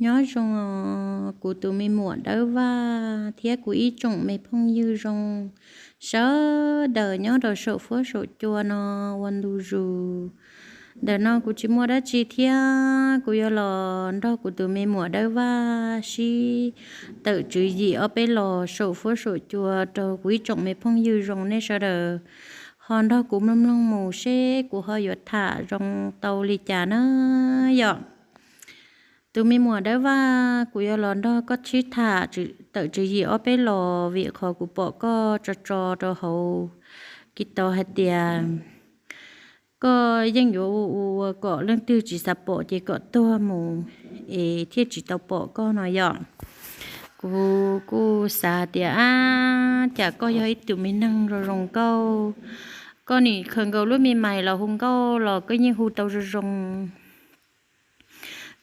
Nyob zoo os, kuv tus me muam Dawb Vaj thiab kuv ib tsoom me phooj ywg zoo sawv daws nyob rau saum fuab saum cua no ua ntu zus. Ntawm no kuv tsis muaj dab tsi thiab, kuv yuav los nrog kuv tus me muam Dawb Vaj sib tawm tswv yim ob peb los saum fuab saum cua rau kuv ib tsoom me phooj ywg zoo nej sawv daws ho nrog kuv mloog mloog mus seb kuv ho yuav tham zoo tau li cas na yom. Tus me muam Dawb Vaj, kuv yuav los nrog koj sib tham tawm tswv yim ob peb los vim qhov kuv pom koj tso tso rau hauv kis tau hais tias koj yeej yuav ua ua kom leej twg tsis xav pom ces kom tuag mus es thiaj tsis tau pom koj no yom. Kuv kuj xav tias ab, cas koj yog ib tug me neeg zoo zoo nkauj, koj nim khaws nkaus lub me mais los hu nkauj los koj yeej hu tau zoo zoo.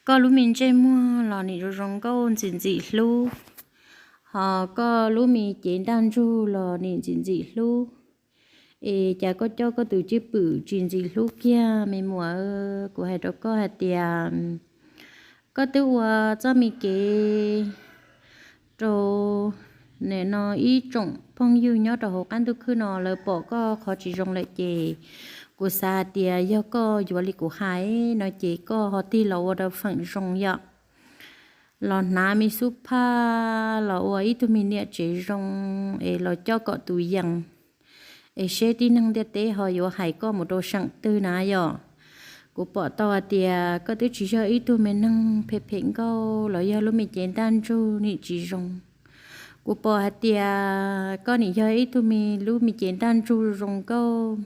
Koj lub me ntsej muag los nim zoo zoo nkauj ntxim ntxim hlub, ho koj lub me cev ntaj ntsug los nim ntxim ntxim hlub. Es cas koj coj koj tus cwj pwm tsis ntxim hlub kiag me muam? Kuv hais rau koj hais tias koj twb ua txoj me kev rau nim no ib tsoom phooj ywg nyob rau hauv qab ntuj khwb no lawv pom koj qhov tsis zoo lawm ces kuv xav hais tias yog koj yuav li kuv hais no ces koj ho tig los ua rau feem zoo yom. Los hnav me xub phaj los ua ib tug me niam tsev zoo es los coj kom tus yees es seb tib neeg ntiaj teb ho yuav hais koj mus rau seem twg na yom. Kuv pom tau hais tias koj twb tsis yog ib tug me neeg phem phem nkauj los yog lub me cev ntaj ntsug nim tsis zoo. Kuv pom hais tias koj nim yog ib tug me lub me cev ntaj ntsug zoo nkauj,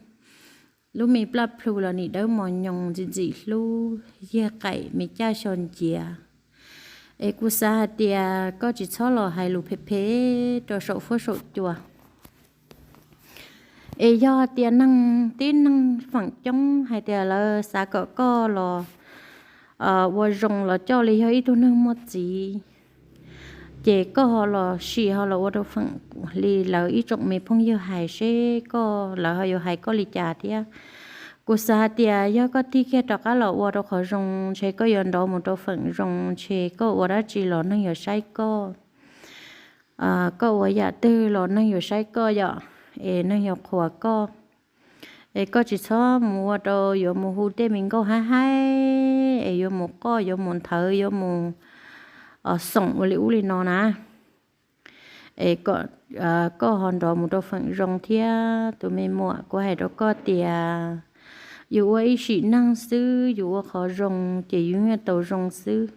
lub me plaj plhu los nim dawb mos nyoos ntxim ntxim hlub, yag qaim me caj xyo nciav. Es kuv xav hais tias koj tsis txhob los hais lus phem phem rau saum fuab saum cua. Es yog hais tias neeg tib neeg feem coob hais tias lawv xav kom koj los ua zoo los coj li yog ib tug neeg muaj txiv, ces koj ho los sim ho los ua rau feem li lawv ib tsoom me phooj ywg hais seb koj lawv ho yuav hais koj li cas thiab. Kuv xav hais tias yog koj tig kiag rov qab los ua rau qhov zoo ntshe koj yuav nrov mus rau feem zoo, ntshe koj ua dab tsi los neeg yuav saib koj. Koj ua yam twg los neeg yuav saib koj yom, es neeg yuav qhuas koj. Es koj tsis txhob mus ua rau yuav mus hu tej me nkauj haib haib es yuav mus qoj yuav mus nthawv yuav mus xoom ua li ub li no na. Es koj ho nrov mus rau feem zoo thiab tus me muam, kuv hais rau koj tias yus ua ib sim neej xwb, yus ua qhov zoo ces yus yeej tau zoo xwb.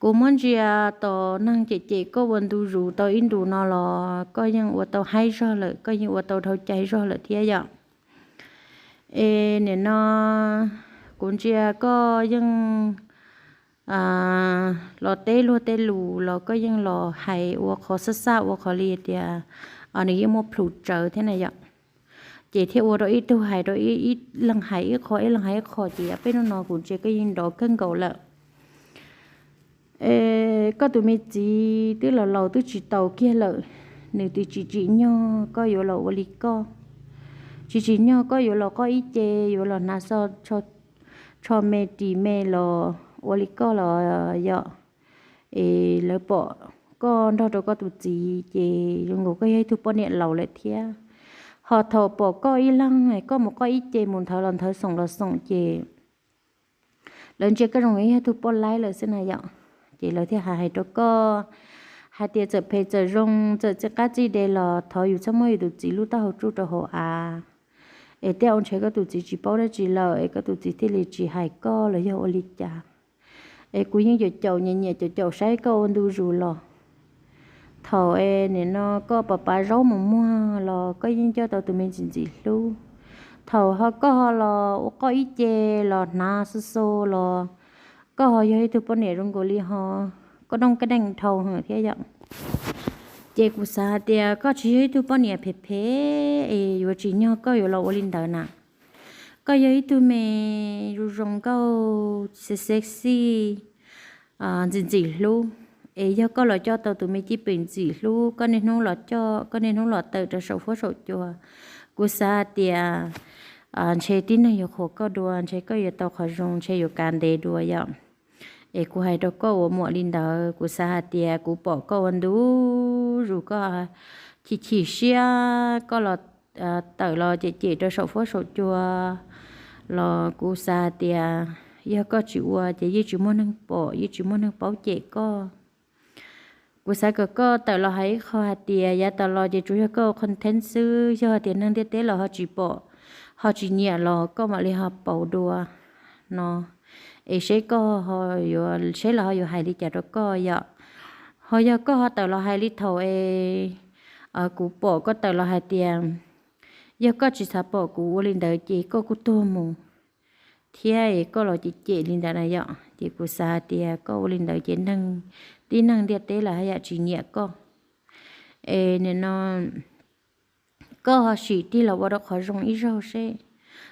Kuv muab ntsia tos neeg cem cem koj ua ntu zus tau ib ntus no los koj yeej ua tau haib zog lawm, koj yeej ua tau dhau cai zog lawm thiab yom. Es nim no kuv ntsia koj yeej los teb luag tej lus los koj yeej los hais ua qhov xab xaj ua qhov li tias nws yeej muaj plhus tsawv thiab na yom. Ces thiaj ua rau ib tug hais rau ib leeg hais ib qho, ib leeg hais ib qho ces peb hnub no kuv ntsia koj yeej nrov kawg nkaus lawm. Es koj tus me txiv twb laus laus twb tsis taus kiag lawm, nws twb tsis tsim nyog koj yuav los ua li koj. Tsis tsim nyog koj yuav los qoj ib ce, yuav los hnav xo tsho me ris me los ua li koj los yom. Es lawv pom koj nrog rau koj tus txiv ces zoo nkaus koj yog ib tug poj niam laus lawm thiab. Ho thaum pom koj ib leeg koj mus qoj ib ce mus nthawv los nthawv xoom los xoom ces lawv ntsia koj zoo yog tug poj laib lawm xwb na yom. Ces lawv thiaj hais hais rau koj hais tias txawm phem txawm zoo txawm txij qab txij de los thov yus txhob muab yus tus txiv lub taub hau tsuj rau hauv av. Es tej zaum ntshe koj tus txiv tsis paub dab tsi lawm es koj tus txiv thiaj li tsis hais koj los yog ua li cas. Es kuv yeej caum caum nyiam nyiam caum caum saib koj ua ntu zus los. Thaum es nim no koj pov pav zaub mus muag los koj yeej coj tau tus me ntxim ntxim hlub. Thaum ho koj ho los ua qoj ib ce los hnav xu xu los koj ho yog ib tug poj niam zoo nkaus li ho koj dooj kaj deej dhau heev thiab yom. Ces kuv xav hais tias koj tsis yog ib tug poj niam phem phem es yuav tsim nyog koj yuav los ua li ntawd na. Koj yog ib tug me zoo zoo nkauj sexy ntxim ntxim hlub. Es yog koj los coj tau tus me cwj pwm ntxim hlub, koj niaj hnub los coj koj niaj hnub los tawm rau saum fuab saum cua, kuv xav hais tias ntshe tib neeg yuav qhuas koj dua, ntshe koj yuav tau qhov zoo, ntshe yuav kav ntev dua yom. Es kuv hais rau koj ua muam li ntawd, kuv xav hais tias kuv pom koj ua ntu zus koj chim chim siab, koj los tawm los cem cem rau saum fuab saum cua los kuv xav hais tias yog koj tsis ua ces yeej tsis muaj neeg pom, yeej tsis muaj neeg paub cem koj. Kuv xav kom koj tawm los hais ib qho hais tias yav tas los ces tsuas yog koj ua content xwb, yog tias neeg ntiaj teb los ho tsis pom, ho tsis nyiam los koj mam li ho pauv dua no. Es seb koj, seb los ho yuav hais li cas rau koj yom. Ho yog koj ho tawm los hais li thaum es kuv pom koj tawm los hais tias yog koj tsis xav pom kuv ua li ntawd ces koj kuj tuag mus thiab es koj los cem cem li ntawd na yom. Ces kuv xav hais tias koj ua li ntawd ces neeg, tib neeg ntiaj teb lawv haj yam tsis nyiam koj. Es nim no koj ho sim tig los ua rau qhov zoo ib zaug seb.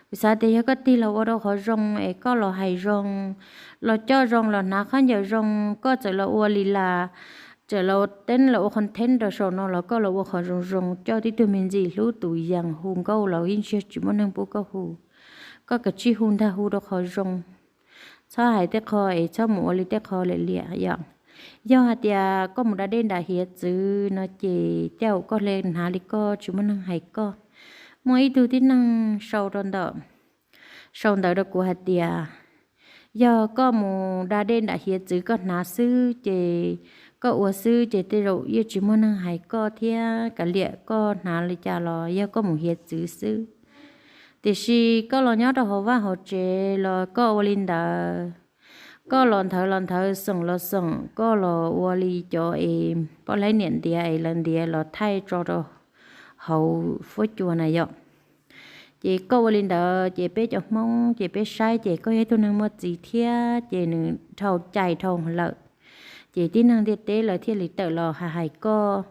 Kuv xav tias yog koj tig los ua rau qhov zoo es koj los hais zoo, los coj zoo, los hnav khaub ncaws zoo, koj txawm los ua li las, txawm los ua teeb los ua content rau saum no los koj los ua qhov zoo zoo, coj tib tug me ntxim hlub tus yees hu nkauj los yeej tsis muaj neeg pub koj hu. Koj kav tsij hu ntag, hu rau qhov zoo. Txhob hais tej qho es txhob mus ua li tej qho liam liam yom. Yog hais tias koj mus da dej nram hiav txwv no ces tej zaum koj hle hnav li koj tsis muaj neeg hais koj. Muaj ib tug tib neeg sau rau ntawm, sau ntawv rau kuv hais tias yog koj mus da dej nram hiav txwv koj hnav xwb ces koj ua xwb ces tej zaum yeej tsis muaj neeg hais koj thiab, kav liam koj hnav li cas los yog koj mus hiav txwv xwb. Tiam sis koj los nyob rau hauv vaj hauv tsev los koj ua li ntawd, koj los nthawv los nthawv, xoom los xoom, koj los ua li cov es poj laib niam ntiav es lawv ntiav los thaij tso rau hauv fuab cua na yom. Ces koj ua li ntawd ces peb cov Hmoob ces peb saib ces koj yog ib tug neeg muaj txiv thiab ces nws dhau cai dhau lawm, ces tib neeg ntiaj teb lawv thiaj li tawm los hais hais koj,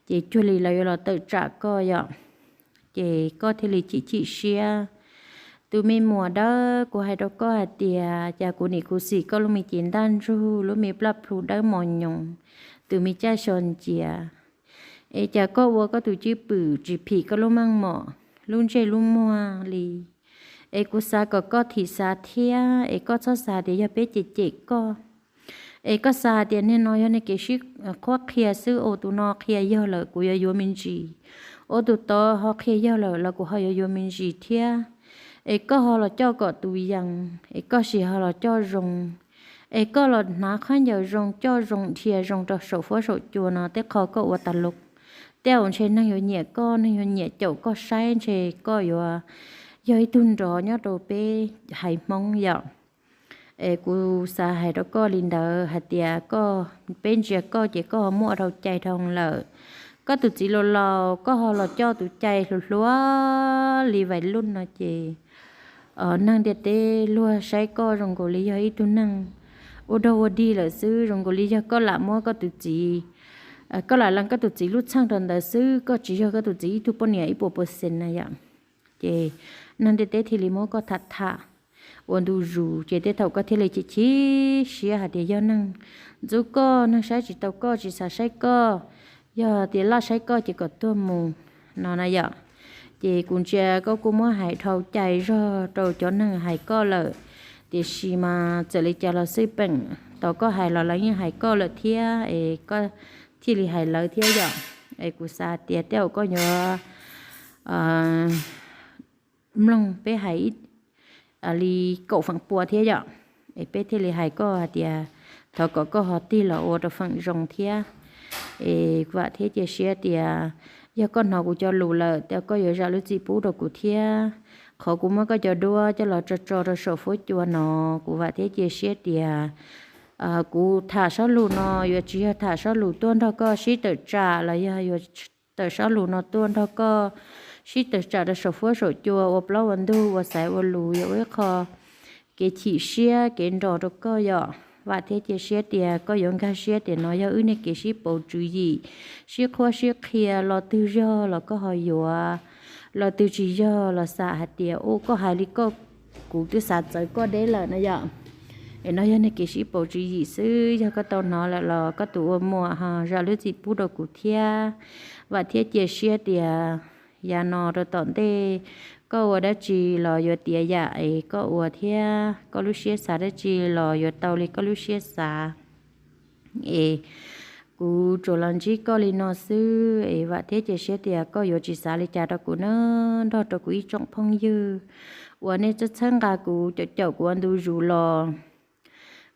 ces cuag li lawv yuav los tawm tsam koj yom. Ces koj thiaj li chim chim siab. Tus me muam dawb, kuv hais rau koj hais tias cas kuv nim kuv xim koj lub me cev ntaj ntsug, lub me plaj plhu dawb mos nyoos, tus me caj xyo ncias, es cas koj ua koj tus cwj pwm tsis phim koj lub meej mom, lub ntsej lub muag li. Es kuv xav kom koj thim xav thiab es koj txhob xav tias yog peb cem cem koj. Es koj xav hais tias niag no yog niag kev sib qhuab qhia xwb, ua tus no qhia yog lawm kuv yuav yuav me ntsis, ua tus tod ho qhia yog lawm los kuv ho yuav yuav me ntsis thiab. Es koj ho los coj kom tus yees, es koj sim ho los coj zoo, es koj los hnav khaub ncaws zoo, coj zoo, dhia zoo rau saum fuab saum cua no, tej qho koj ua tas los tej zaum ntshe neeg yuav nyiam koj, neeg yuav nyiam caum koj saib, ntshe koj yuav yog ib tug nrov nyob rau peb haiv Hmoob yom. Es kuv xav hais rau koj li ntawd hais tias koj, peb ntsia koj ces koj ho muaj dhau cai dhau lawm. Koj tus txiv laus laus koj ho los coj tus cai hluas hluas li vais luj no ces neeg ntiaj teb luag saib koj zoo nkaus li yog ib tug neeg ua dog ua dig lawm xwb, zoo nkaus li yog koj lam muab koj tus txiv, koj lam lees koj tus txiv lub txheej rau ntawd xwb, koj tsis yog koj tus txiv ib tug poj niam ib puas percent na yom. Ces neeg ntiaj teb thiaj li muab koj tham tham ua ntu zus, ces tej thaum koj thiaj li chim chim siab hais tias yog neeg ntxub koj, neeg saib tsis tau koj, tsis xav saib koj, yog tias laj saib koj ces kom tuag mus no na yom. Ces kuv ntsia koj kuj muab hais dhau cai zog rau cov neeg hais koj lawm, tiam sis mas txawm li cas los xij peem, tos koj hais los lawv yeej hais koj lawm thiab es koj thiaj li hais lawv thiab yom. Es kuv xav tias tej zaum koj yuav mloog peb hais li kaum feem pua thiab yom. Es peb thiaj li hais koj hais tias thov kom koj ho tig los ua rau feem zoo thiab. Es vam thiab cia siab tias yog koj hnov kuv cov lus lawm tej zaum koj yuav zam lub txim pub rau kuv thiab. Qhov kuv muab koj cov duab coj los tso tso rau saum fuab cua no, kuv vam thiab cia siab tias kuv tham sob lus no yuav tsis yog tham sob lus tuaj nrog koj sib tawm tsam los yog yuav tawm sob lus no tuaj nrog koj sib tawm tsam rau saum fuab saum cua ua plaub ua ntug ua xaiv ua lus, yog ua ib qho kev chim siab kev nrog rau koj yom. Vam thiab cia siab tias koj yuav nkag siab tias no yog wb niag kev sib pauv tswv yim, sib qhuab sib qhia, los twg yog los koj ho yuav, los twg tsis yog los xam hais tias u koj hais li koj, kuv twb xav txawv koj deb lawm no yom. Es no yog niag kev sib pauv tswv yim xwb, yog koj tau hnov lawm los koj tus ua muam ho zam lub txim pub rau kuv thiab. Vam thiab cia siab tias yav no rau tom ntej koj ua dab tsi los yuav tiav yam es koj ua thiab, koj lub siab xav dab tsi los yuav tau li koj lub siab xav. Es kuv tsuas los ntsib koj li no xwb es vam thiab cia siab tias koj yuav tsis xav li cas rau kuv na, nrog rau kuv ib tsoom phooj ywg uas nej txhawb nqa kuv, caum caum kuv ua ntu zus los.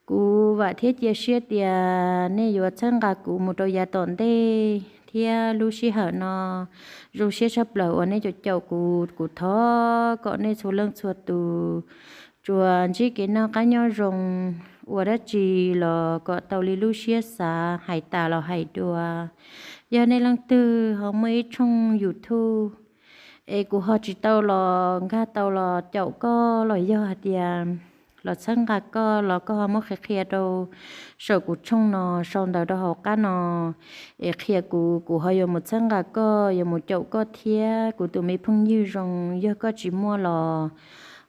Kuv vam thiab cia siab tias nej yuav txhawb nqa kuv mus rau yav tom ntej thiab lub sij hawm no zoo siab tshaj plaws uas nej caum caum kuv. Kuv thov kom nej txhua leej txhua tus tsuas ntsib kev noj qab nyob zoo, ua dab tsi los kom tau li lub siab xav, hais tas los hais dua. Yog nej leej twg ho muaj ib tshooj YouTube es kuv ho tsis tau los nkag tau los caum koj los yog hais tias los txhawb nqa koj los koj ho muab qhia qhia rau saum kuv tshooj no, sau ntawv rau hauv qab no es qhia kuv, kuv ho yuav mus txhawb nqa koj, yuav mus caum koj thiab kuv tus me phooj ywg zoo. Yog koj tsis muaj los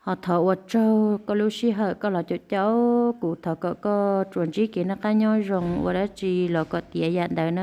ho thov ua tsaug koj lub sij hawm koj los caum caum kuv. Thov kom koj tsuas ntsib kev noj qab nyob zoo, ua dab tsi los kom tiav yam ntawd na.